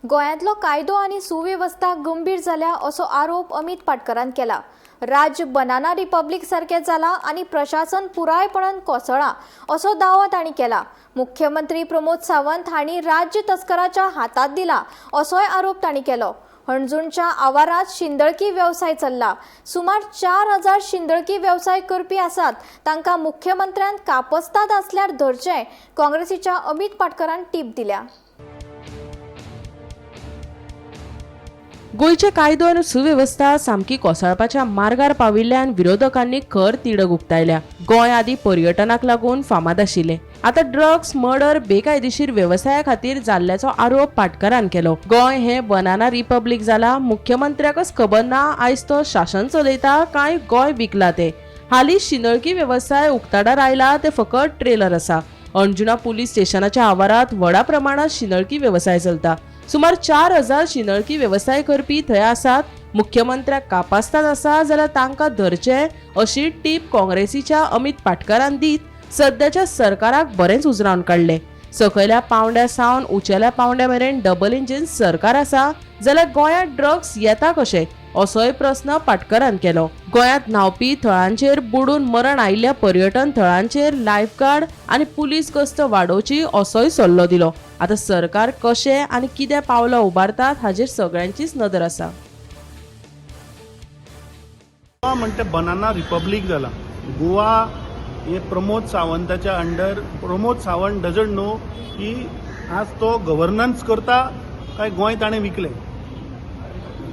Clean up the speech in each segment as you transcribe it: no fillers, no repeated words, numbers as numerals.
गोंयांतलो कायदो आनी सुवेवस्था गंभीर जाल्या असो आरोप अमित पाटकरान केला. राज्य बनाना रिपब्लिक सारकें जाला आनी प्रशासन पुरायपणान कोसळ्ळां असो दावो तांणी केला. मुख्यमंत्री प्रमोद सावंत हांणी राज्य तस्कराच्या हातांत दिला असोय आरोप तांणी केलो. हणजूणच्या आवारांत शिंदळकी वेवसाय चल्ला. सुमार 4000 शिंदळकी वेवसाय करपी आसात. तांकां मुख्यमंत्र्यान कापस्ताद आसल्यार धरचें, काँग्रेसीच्या अमित पाटकरान टीप दिल्या. गोंयचे कायदो आनी सुवेवस्था सामकी कोसळपाच्या मार्गार पाविल्ल्यान विरोधकांनी खर तिडक उक्तायल्या. गोंय आदी पर्यटनाक लागून फामाद आशिल्लें, आतां ड्रग्स, मर्डर, बेकायदेशीर वेवसाया खातीर जाल्ल्याचो आरोप पाटकरान केलो. गोंय हें बनाना रिपब्लिक जाला, मुख्यमंत्र्याकच खबर ना आयज तो शासन चलयता काय गोंय विकला ते. हालीं शिंदळकी वेवसाय उक्ताडार आयला ते फकत ट्रेलर आसा. अंजुना पुलीस स्टेशनाच्या आवारांत व्हडा प्रमाणात शिंदळकी वेवसाय चलता. सुमार 4000 शिंदळकी वेवसाय करपी थंय आसात. मुख्यमंत्र्याक कापास्ताद आसा जाल्यार तांकां धरचें अशी टीप काँग्रेसीच्या अमित पाटकरान दीत सद्याच्या सरकाराक बरेंच उजरावन काडलें. सकयल्या पावंड्या सावन उंचेल्या पावंड्या मेरेन डबल इंजीन सरकार आसा जाल्यार गोंयांत ड्रग्स येता कशें असोय प्रस्न पाटकरान केलो. गोंयांत न्हांवपी थळांचेर बुडून मरण आयिल्ल्या पर्यटन थळांचेर लायफगार्ड आनी पुलीस गस्त वाडोवची असोय सल्लो दिलो. आतां सरकार कशें आनी कितें पावलां उबारतात हाचेर सगळ्यांचीच नदर आसा. गोवा म्हणटे बनाना रिपब्लीक जाला. गोवा हे प्रमोद सावंताच्या under. Pramod Sawant doesn't know की आज तो गव्हर्नन्स करता काय गोंय ताणें विकलें.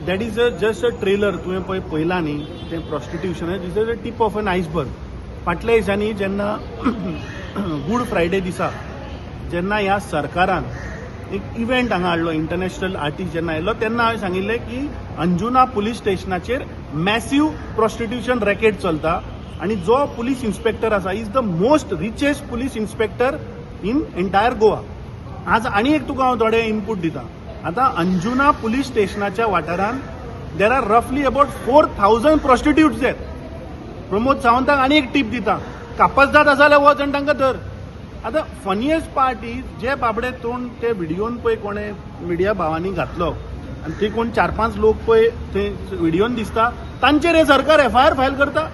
That is a just a trailer. तुवें पळय पळयलां न्ही तें prostitution is a tip of an iceberg. फाटल्या दिसांनी जेन्ना गूड फ्रायडे दिसा जेन्ना ह्या सरकारान एक इव्हेंट हांगा हाडलो, इंटरनॅशनल आर्टिस्ट जेन्ना आयलो तेन्ना हांवें सांगिल्लें की अंजुना पुलीस स्टेशनाचेर मॅसीव प्रॉस्टिट्युशन रॅकेट चलता आनी जो पुलीस इन्स्पेक्टर आसा is the most richest police inspector in entire Goa. आज आनी एक तुका हांव थोडे इनपूट दिता. आतां अंजुना पुलीस स्टेशनाच्या वाठारांत there are रफली अबाउट 4000 प्रॉस्टिट्यूट्स there. Pramod सावंताक आनी एक टीप दिता, कापसदाद आसा जाल्यार वच आनी तांकां धर. आतां फनियस्ट पार्ट is जे बाबडे तोंड ते व्हिडियोन पळय कोणें मिडिया भावांनी घातलो आनी ते कोण 4-5 लोक पळय थंय व्हिडियोन दिसता तांचेर हे सरकार एफआयआर फायल करता.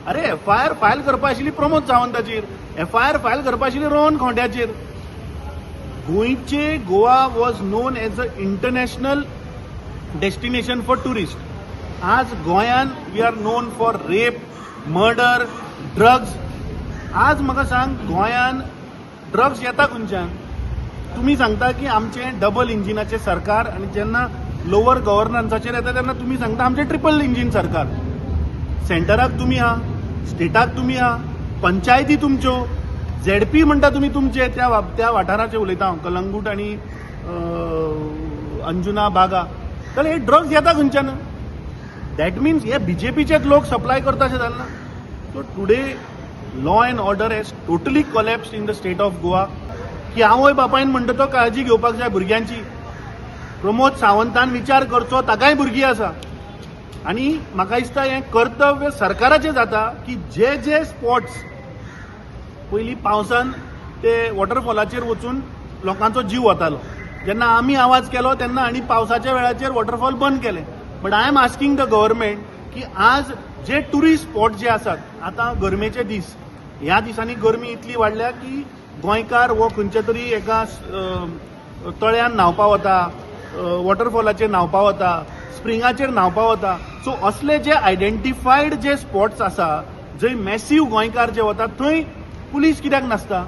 अरे एफआयआर फायल करपा आशिल्ली प्रमोद सावंताचेर, एफआयआर फायल करपा आशिल्ली रोहन खोंट्याचेर. गोंयचे Goa was known as a international destination for tourist. आज गोंयान we are known for rape, murder, drugs. आज म्हाका सांग गोंयान ड्रग्स येता खंयच्यान? तुमी सांगता की आमचें डबल इंजिनाचें सरकार आनी जेन्ना लोवर गव्हर्नन्साचेर येता तेन्ना तुमी सांगता आमचें ट्रिपल इंजीन सरकार. सेंटराक तुमी आहा, स्टेटाक तुमी आहा, पंचायती तुमच्यो, झेडपी म्हणटा तुमी तुमचे त्या त्या वाठाराचे उलयता हांव, कलंगूट आनी अंजुना बागा. जाल्यार हे ड्रग्स येता खंयच्यान? That means हे बीजेपीचेच लोक सप्लाय करता अशें जालें ना? So today law and order has totally collapsed in the state of Goa. की आवय बापायन म्हणटा तो काळजी घेवपाक जाय भुरग्यांची. प्रमोद सावंतान विचार करचो, ताकाय भुरगीं आसा आनी म्हाका दिसता हें कर्तव्य सरकाराचें जाता की जे जे स्पॉट्स पयलीं पावसान ते वॉटरफॉलाचेर वचून लोकांचो जीव वतालो, जेन्ना आमी आवाज केलो तेन्ना आनी पावसाच्या वेळाचेर वॉटरफॉल बंद केले. But I am asking the government की आज जे टुरिस्ट स्पॉट जे आसात, आतां गरमेचे दीस, ह्या दिसांनी गरमी इतली वाडल्या की गोंयकार हो खंयच्या तरी एका तळ्यान न्हांवपा वता, वॉटरफॉलाचेर न्हांवपा वता, स्प्रिंगाचेर न्हांवपा वता. सो असले जे आयडेंटिफायड जे स्पॉट्स आसा जंय मॅसीव गोंयकार जे वता थंय पुलीस कित्याक नासता?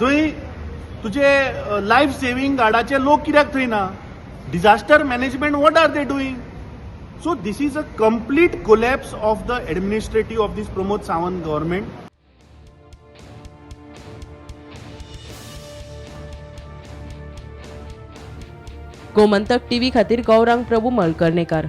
थंय तुजे लायफ सेव्हींग गार्डाचे लोक कित्याक थंय ना? Disaster management, what are they doing? So this is a complete collapse of the administrative of this Pramod Sawant government. Gomantak TV खातीर गौरांग प्रभू मळकर्णेकार.